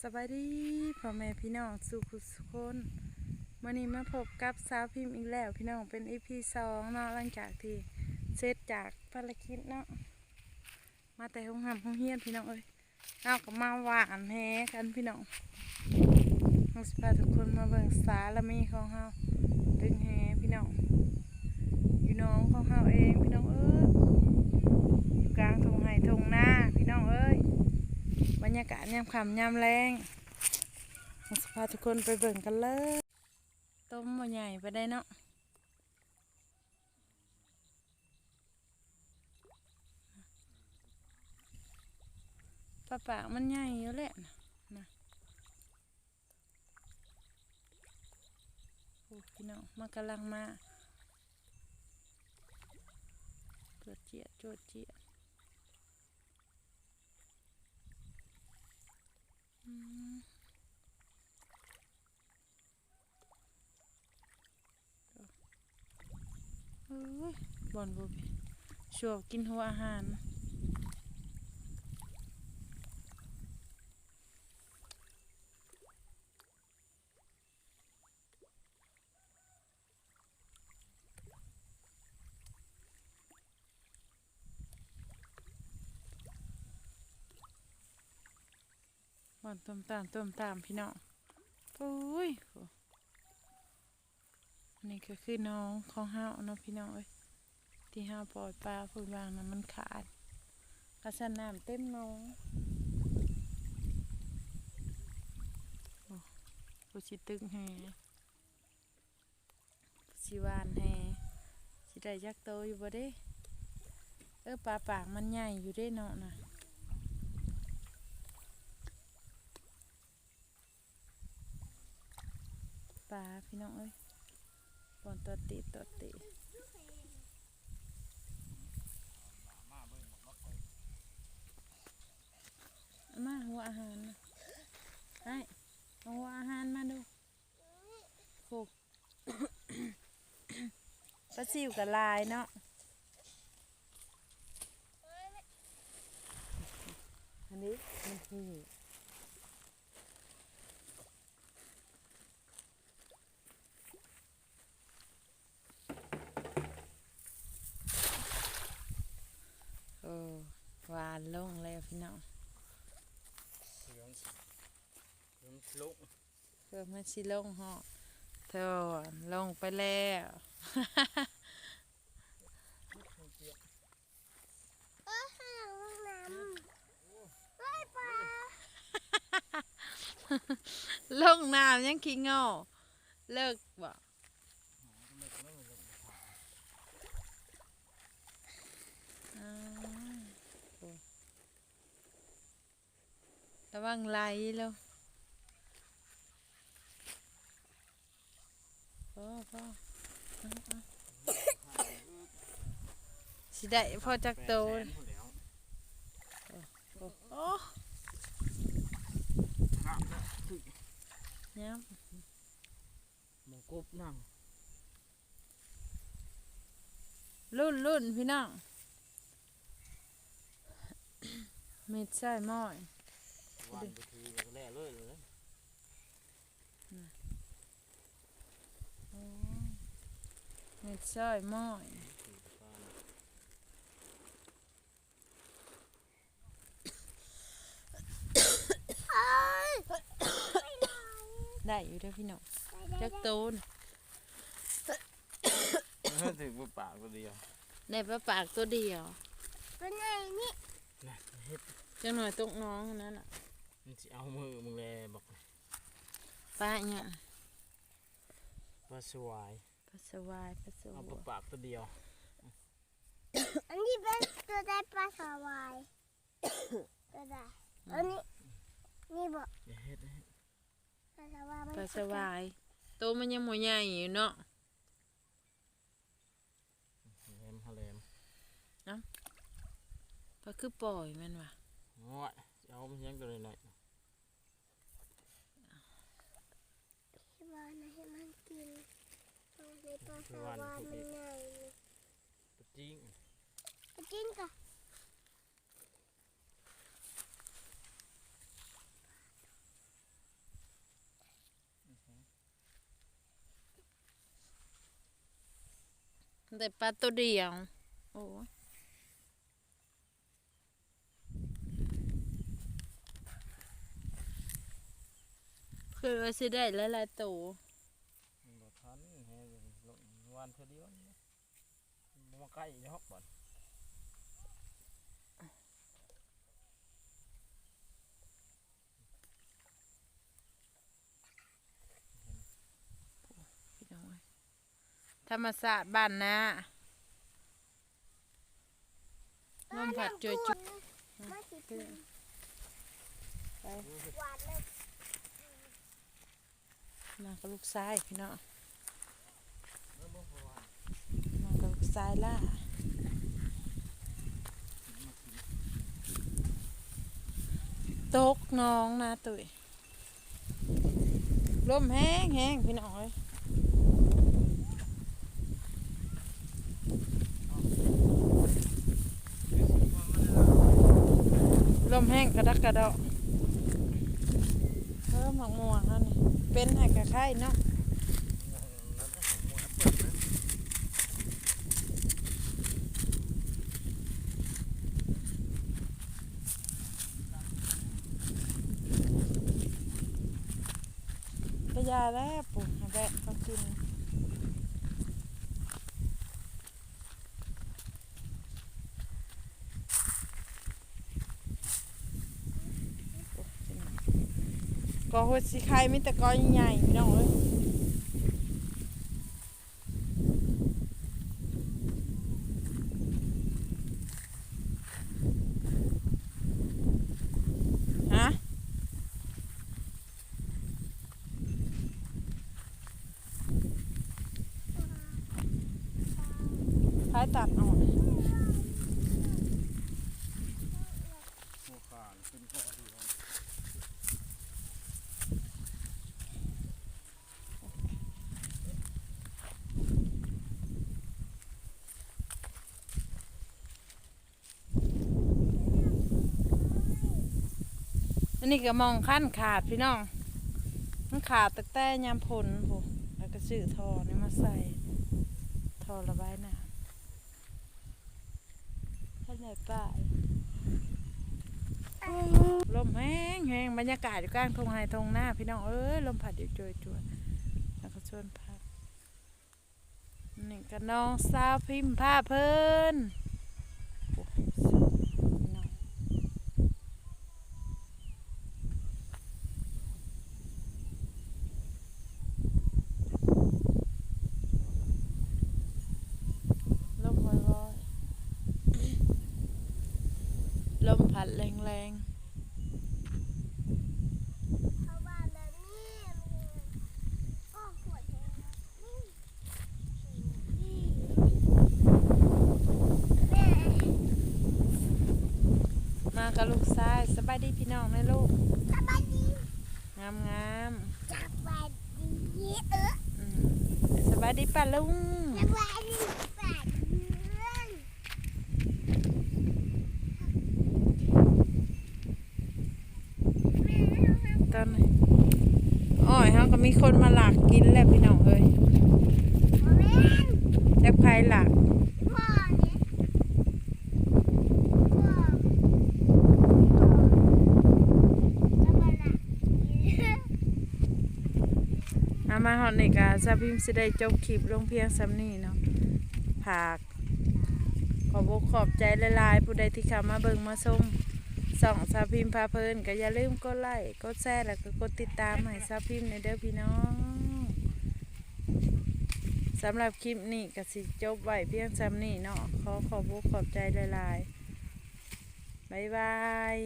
ສະບາຍດີພໍ່ແມ່ພີ່ນ້ອງສູ່ຜູ້ສູ່ຄົນ, ມື້ນີ້ມາພົບກັບສາວພິມອີກແລ້ວພີ່ນ້ອງ, ເປັນອີພີສອງເນາະ, ຫຼັງຈາກທີ່ເສັດຈາກພາລະກິດເນາະ ມາແຕ່ໂຮງຮ່ຳໂຮງຮຽນພີ່ນ້ອງເອີຍ. ເຮົາກໍມາຫວ່ານແຫກັນພີ່ນ້ອງ, ເຮົາຊິພາທຸກຄົນມາເບິ່ງສາລະມີຂອງເຮົາ ຕຶງແຫພີ່ນ້ອງ, ຢູ່ໜອງຂອງເຮົາເອງພີ່ນ້ອງເອີຍ, ຢູ່ກາງທົ່ງໄຮ່ທົ່ງນາພີ່ນ້ອງເອີຍ. ບັນຍາກາດຍາມຄ່ຳຍາມແລງ ເຮົາຊິພາທຸກຄົນໄປເບິ່ງກັນເລີຍ. ຕົມບໍ່ໃຫຍ່ປານໃດເນາະ. ປາປາກມັນໃຫຍ່ຢູ່ແຫຼະນະ ນະ. ໂອ້ ພີ່ນ້ອງ ມັນກຳລັງມາ ຈວດຈຽດ ຈວດຈຽດ. ອືມ ໂອ້ຍ ບ່ອນບໍ່ມີ ຊວກກິນຫົວອາຫານ. ບ່ອນຕົມຕາມ ຕົມຕາມ ພີ່ນ້ອງ. ໂອ້ຍ ນີ້ກໍຄືໜອງຂອງເຮົາເນາະ ພີ່ນ້ອງເອີຍ, ທີ່ເຮົາປ່ອຍປາພຸ້ນວ່າງນະ ມັນຂາດ, ກະຊັ້ນນ້ຳເຕັມໜອງ. ໂອ້ ຜູ້ຊິຕຶກແຫ ຊິຫວ່ານແຫ ຊິໄດ້ຈັກໂຕຢູ່ບໍ່ເດ້. ເອີ ປາປາກມັນໃຫຍ່ຢູ່ເດ້ເນາະນະ. ປາພີ່ນ້ອງເອີຍ ບ່ອນຕອດເຕະຕອດເຕະ. ເອົາມາຫົວອາຫານນະ ອ້າຍ ເອົາຫົວອາຫານມາດູ. ໂອ້ ປາຊິວກໍຫຼາຍເນາະ. ອັນນີ້ມັນ ໂອ້ ຫວ່ານລົງແລ້ວພີ່ນ້ອງ. ເຄື່ອງ ເຄື່ອງມັນຊິລົງເນາະ. ໂທ້ ລົງໄປແລ້ວ. ເອີ ໃຫ້ລົງນ້ຳ ເອີຍ ປາ ລົງນ້ຳຍັງຂີ້ງໍ ເລິກບໍ່? ອ້າວ ໂອ້ ລະວັງໄຫຼເດີ້. ພໍ ພໍ ເອົາ ເອົາ ຊິໄດ້ພໍຈັກໂຕ? ໂອ້ ໂອ້ ໂອ້ ຍາມ ມອງກົບນຳ. ລຸ້ນ ລຸ້ນ ພີ່ນ້ອງ ເມັດຊອຍໝ້ອຍ ຫວ່ານໄປທີແລ້ວເລີຍ ນະ ໂອ້ ເມັດຊອຍໝ້ອຍ. ໄດ້ຢູ່ເດີ້ພີ່ນ້ອງ ຈັກໂຕນະ? ຖືກປາປາກຕົວດຽວ ໄດ້ປາປາກຕົວດຽວ ຕົວໃຫຍ່ນີ້ ນະ ເຮັດ ຈັກໜ້ອຍຕົກໜອງນັ້ນນະ ມັນຊິເອົາມືມຶງແລບັກ ປາຫຍັງ? ປາສະຫວາຍ ປາສະຫວາຍ ປາສະຫວາຍ ເອົາປາປາກຕົວດຽວ. ອັນນີ້ເປັນຕົວໃດ? ປາສະຫວາຍ ຕົວໃດ? ອືມ ອັນນີ້ ນີ້ບໍ? ຢ່າເຮັດ ຢ່າເຮັດ ປາສະຫວາຍ ປາສະຫວາຍ ໂຕມັນຍັງບໍ່ໃຫຍ່ຢູ່ເນາະ ແຫຼມ ຫາແຫຼມ ເອົ້າ ປາຄືປ່ອຍແມ່ນຫວາ? ໂອ້ຍ ຊິເອົາມັນຫຍັງຕົວນ້ອຍໆ ຊິວ່ານະ ໃຫ້ມັນກິນ ໃຫ້ປາສະຫວາຍມັນໃຫຍ່ ປາຈິງ ປາຈິງກະ. ໄດ້ປາໂຕດຽວ. ໂອ້ຍ ຄິດວ່າຊິໄດ້ຫຼາຍໆໂຕ. ບໍ່ທັນແຮງ ວານເທື່ອດຽວ ບໍ່ມາໃກ້ດອກບາດ. ພີ່ນ້ອງເອີຍ ທຳມະຊາດບ້ານນາ ລົມພັດຈວຍໆ ມາຊິກິນ ໄປ ຫວານເລີຍ. ມາກັບລູກຊາຍພີ່ນ້ອງ ມາກັບລູກຊາຍຫຼ້າ ຕົກໜອງນາຕຸ້ຍ ລົມແຮງໆ ພີ່ນ້ອງເອີຍ. ລົມແຮງກະດັກກະດໍ. ເອີ ໝາກມ່ວງເຮົານີ້ ເປັນໃຫ້ກະໄຄເນາະ. ກະຢ່າແລ້ວ ປູກໃຫ້ແບະເຂົາກິນ. ໂອ້ຍ ພີ່ນ້ອງ ກໍຫົວສີໄຄມີແຕ່ກໍໃຫຍ່ໆ ພີ່ນ້ອງເອີຍ. ຮະ? ໃຜຕັດອອກ? ອັນນີ້ກະໝ່ອງຄັນຂາດພີ່ນ້ອງ ມັນຂາດຕັ້ງແຕ່ຍາມຝົນພຸ້ນ ແລ້ວກະຊື້ທໍ່ນີ້ມາໃສ່ ທໍ່ລະບາຍນ້ຳ ຄັນໄດ້ປາຍ. ລົມແຮງໆ ບັນຍາກາດຢູ່ກາງທົ່ງໄຮ່ທົ່ງນາພີ່ນ້ອງເອີຍ ລົມພັດຢູ່ຈວຍໆ ແລ້ວກະສວນຜັກ. ນີ້ກະນ້ອງສາວພິມພາເພີນ ໂອ້ຍ ພີ່ນ້ອງ ລົມວອຍໆ ລົມພັດແຮງໆ. ມາກັບລູກຊາຍ ສະບາຍດີພີ່ນ້ອງແນ່ລູກ ສະບາຍດີ ງາມໆ ສະບາຍດີ ເອີ ອືມ ສະບາຍດີປ້າລຸງ ສະບາຍດີປ້າລຸງ. ຕອນນີ້ອ້ອຍເຮົາກະມີຄົນມາລັກກິນແລ້ວພີ່ນ້ອງເອີຍ ບໍ່ແມ່ນ ຈັກໃຜລັກ ພໍ່ນີ້ ພໍ່ ເອົາມາຮອດນີ້ກະສາວພິມຊິໄດ້ຈົບຄລິບລົງພຽງສ່ຳນີ້ເນາະ ຝາກ ຂອບອົກຂອບໃຈຫຼາຍໆ ຜູ້ໃດທີ່ເຂົ້າມາເບິ່ງມາຊົມຊ່ອງສາວພິມພາເພີນ ກະຢ່າລືມກົດໄລ້ ກົດແຊ ແລະກະກົດຕິດຕາມໃຫ້ສາວພິມແນ່ເດີພີ່ນ້ອງ. ສຳລັບຄລິບນີ້ກະຊິຈົບໄວ້ພຽງສ່ຳນີ້ເນາະ ຂໍຂອບອົກຂອບໃຈຫຼາຍໆ ບາຍບາຍ.